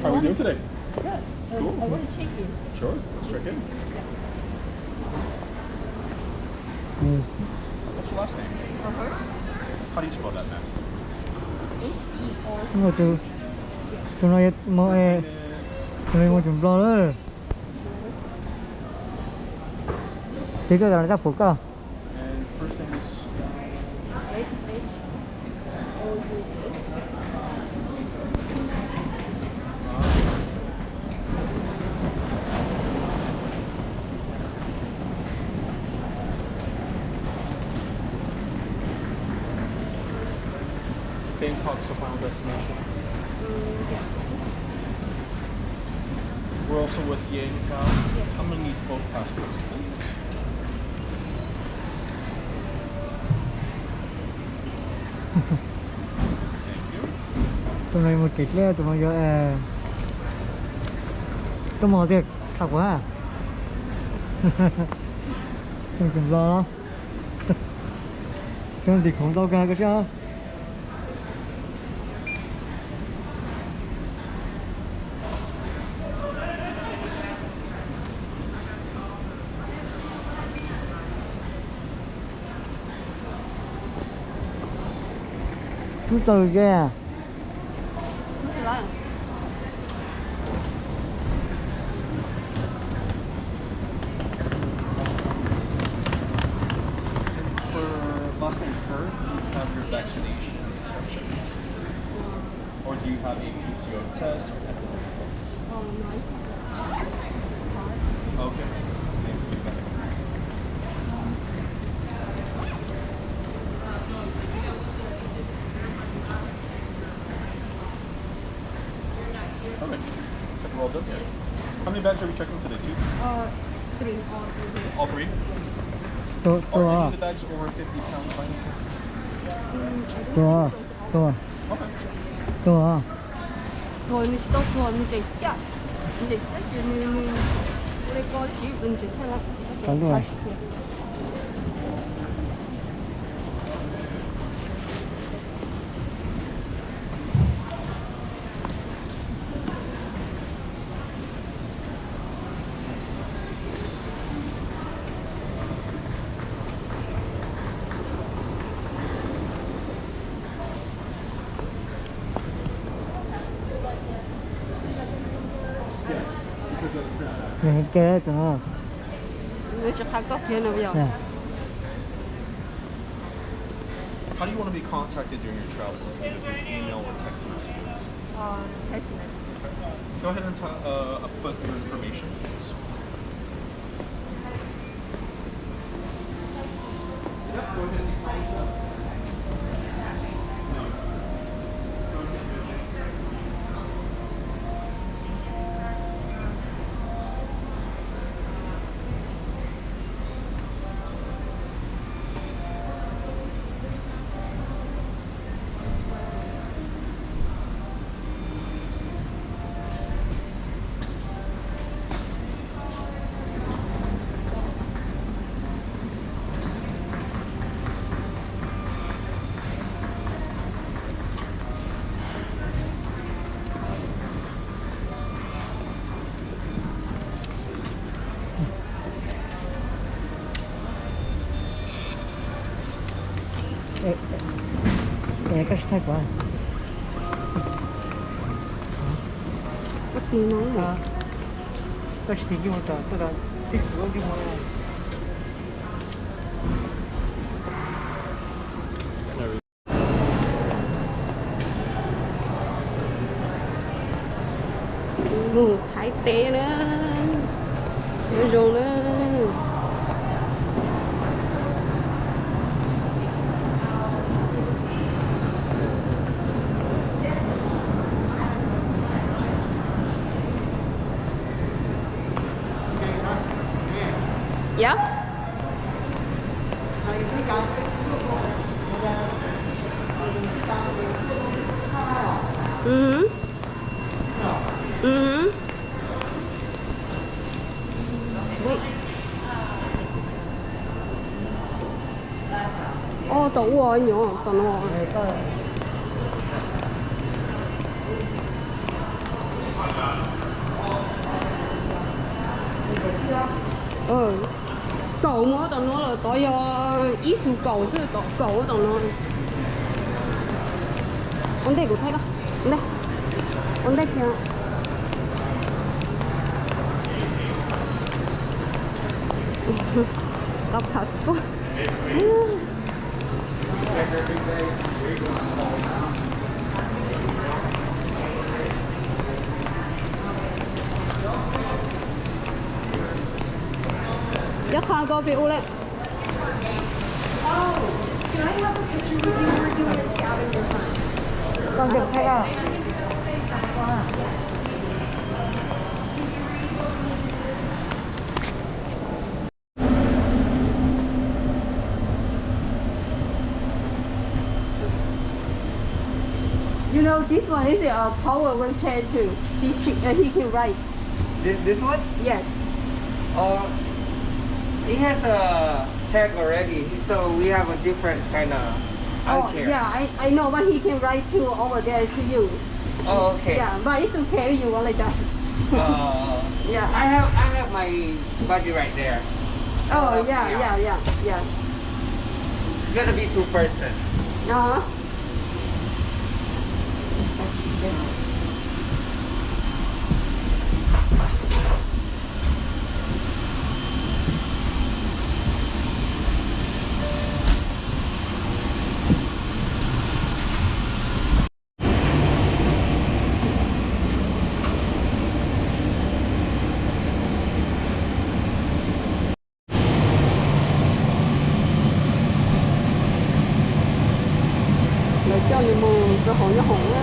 How are we doing today? Good. Cool. I want to check in. Sure, let's check in. What's your last name? How do you spell that, miss? Tus no, tus no muaj cov Nplog lawm. Ces koj kam tab pum koj. Bangkok's the final destination. We're also with Yang Tao. I'm gonna need both passports, please. Thank you. Tus no mus kev dleb, tus no yuav tuaj mos tiag tham kuv ha. Tus Nplog no, cov ntim khoom ntau kawg koj saib. Tub txawg ze. For last name Kerr, you have your vaccination exceptions. Or do you have a P C R test or antibody test? Oh, no, I have a card. Okay. Thanks. Okay. Looks like we're all done here. How many bags are we checking today? Two? Uh, three. All three? All three? Tus, tus. Are any of the bags over fifty pounds by any chance? Mm, I don't think so. Tus, tus. Okay. Tus. Tus nws tsis tau tuag, nws tseem ciaj, nws tseem ciaj ces nws, nws ua li ko tab sis nws tseem ciaj lawm. Kav liam. Nws ke tus no. Nws tsis qha koj kiag no yog. How do you want to be contacted during your travels, either through email or text messages? Uh, text message. Okay. Go ahead and t- uh, put your information, please. Koj tsis thaij kuv. Koj tig no. Koj tsis tig yeej mus tod, koj tib kuv yeej mus. Mus Thaib teb na, nyob zoo na. Yep. Mhm. Mhm. Wait. Oh, tom ua nyuam tom no. Kaum mus tom no lawm, tod yog ib txug kaum xwb, kaum tom no. Ua ntej kuv thaij koj, ua ntej, ua ntej kiag. Tau passport. Cov qhov ko pem ub lawm. Con đừng thay à. You know, this one is a power wheelchair too. She, she, uh, he can ride. This, this one? Yes. Uh, he has a tag already, so we have a different kind of Oh, armchair. Yeah, I, I know, but he can ride to over there to you. Oh, okay. Yeah, but it's okay if you want like that. Uh, Yeah. I have, I have my buddy right there. Oh, Uh, yeah, yeah. Yeah, yeah, yeah. Gonna be two person. Uh-huh. Lawv coj nws mus rau hauv nyob hoom na.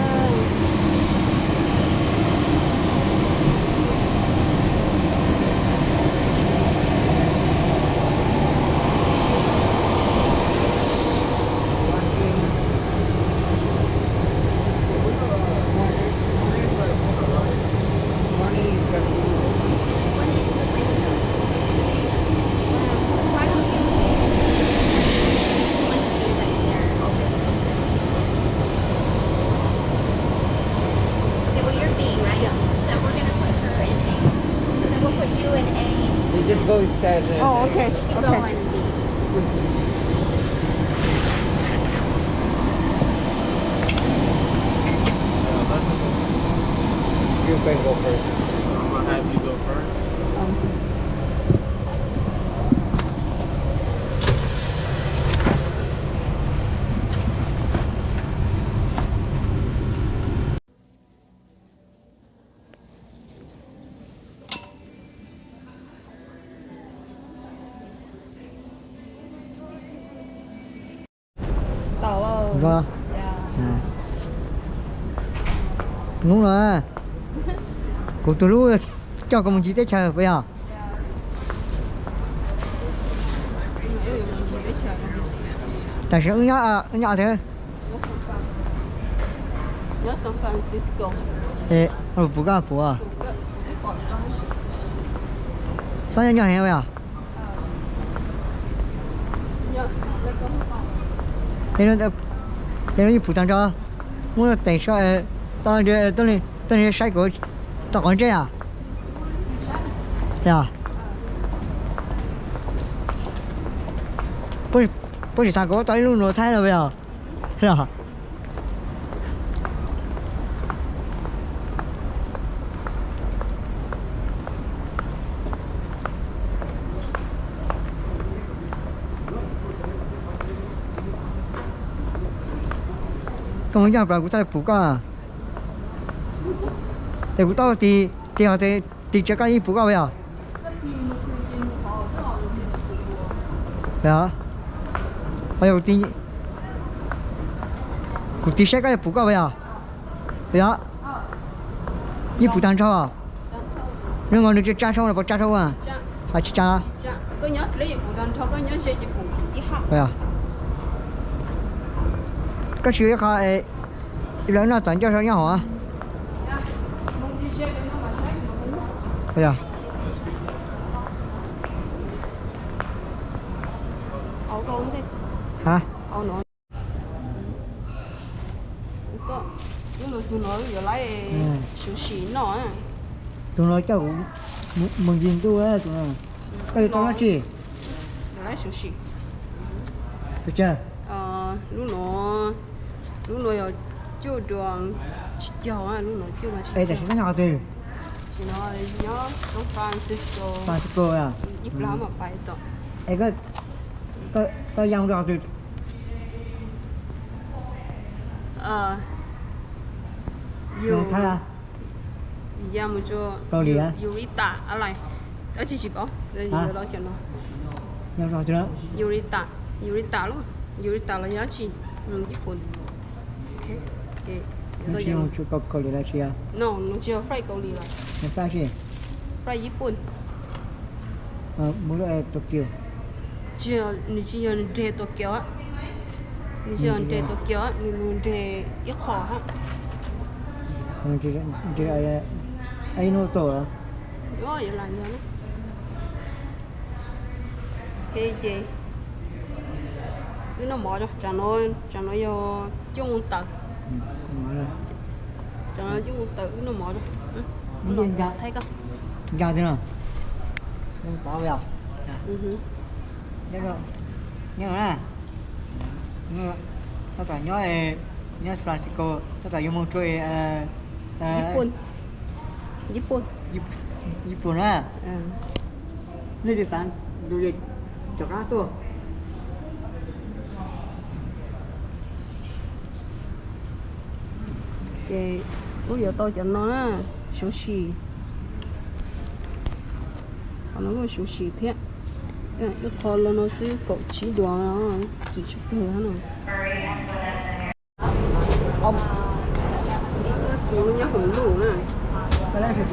Okay, well, you're B, right? Yeah. So we're gonna put her in A. Then we'll put you in A. You just go instead. Oh, okay. You can go Okay. in B. You can go first. I'm gonna have you go first. Um. Tau. Hnub no kuv tus hlub coj kuv mus ncig teb chaws puas yog? Tam sim no wb nyob, wb nyob twg? Nyob San Francisco. Puas koj puas? Txhob nyob nyob heev yom. Peb lub yeej pum tag nrho, muab teem so, tuaj saib kuv tau qhov ntsej os. Yog, puab tsis xav kuv tau ib lub nus thaib los yog. Koj mus yog plas kuv txhaj li pum koj. Ces kuv tau tig, tig ho tig tsis koj yeej pum koj puas yog? Yog, ho yog kuv tig saib koj yuav pum koj puas yog? Yog, yeej pum tag nrho. Nws nkaus nws tsa tshau los puas tsa tshau a? Tsis tsa. Koj tsis ib qho, lawv noj txaus ncauj nyob hauv. Ha, tus no yuav laiv sushi noj. Tus no coj kuv mus ncig ntuj tus no. Koj yuav tau dab tsi? Tus tsawg? Lub no, lub no yog cuaj duas tsis caug, lub no cuaj duas tsis caug. Es tam sim koj nyob qhov twg? Tam sim no nyob San Francisco. Francisco a? Ib plag mam pais tod. Es koj ya mus rau qhov twg? Mus Thaib a? Ya mus rau Kaus Lim a? Eureka Airlines. Dab tsi tsis paub, los cov no. Eureka, Eureka los, Eureka los yog dab tsi? Ib pum. Kaus Lim los tsis yog? No, nws tsis yog flight Kaus Lim lawm. Flight tsis? Flight Ib pum. Mus rau Tokyo. Tsis yog, nws tsis yog nws nreg Tokyo, nws tsis yog nreg Tokyo, nws mus nreg ib qho hab. Nreg ib nub tau. Yuav lam yog na. Ces wb noj mov, tsam no, tsam no yog cuaj moos tawm. Tsam no cuaj moos tawm wb noj mov. Thaib koj. Nkag tiag no. Nyob, nyob, tab tom nyob, nyob Francisco, tab tom yuav mus rau Ib pum na. Nej tsis xav ntus yog cov qab tuaj. Ces wb yuav tau cov no na, sushi. Qhov no kuj sushi thiab. Ib qho los no xwb kaum tsib duas, kim tshaj plaws no. Txiv nyob hauv luj na. Txiv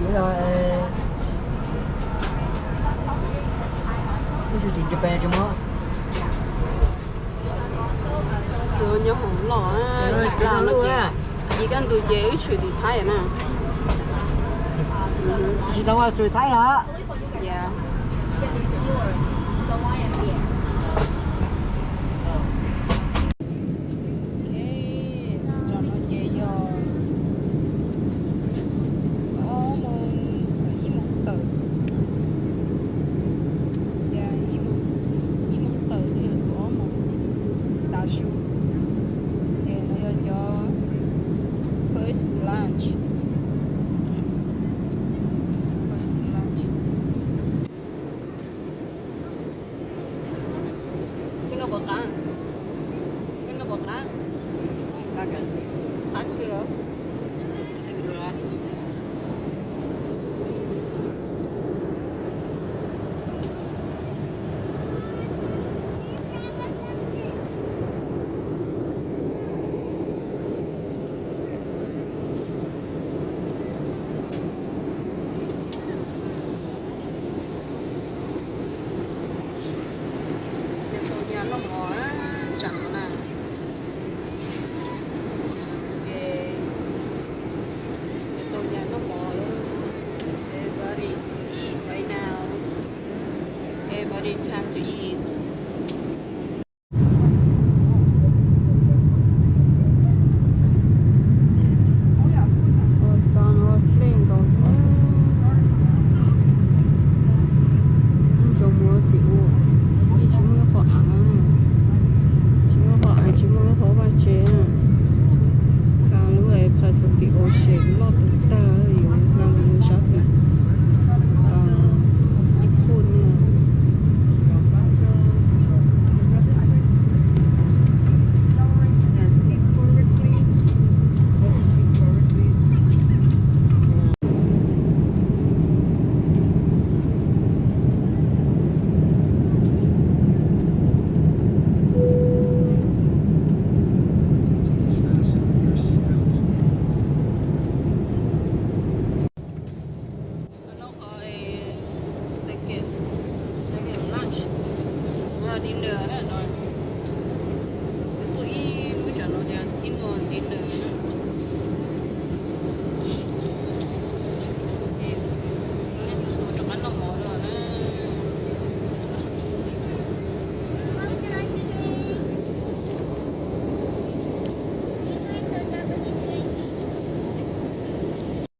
nyob hauv loj, ib plag no ces, ib kaj ntug ces wb tshwm tim Thaib na. Tsis tau mus tshwm Thaib lawm. Tam no ces yog ob moos, ib moos tawm, ib moos tawm twb yuav txog ob moos tav su. Ces no yog cov first lunch. First lunch. Koj noj puas qab? Koj noj puas qab? Qab kawg. Yuav tau nyias noj mov tsam no na. Ces yuav tau nyias noj mov lawm. Everybody eat right now. Everybody time to eat.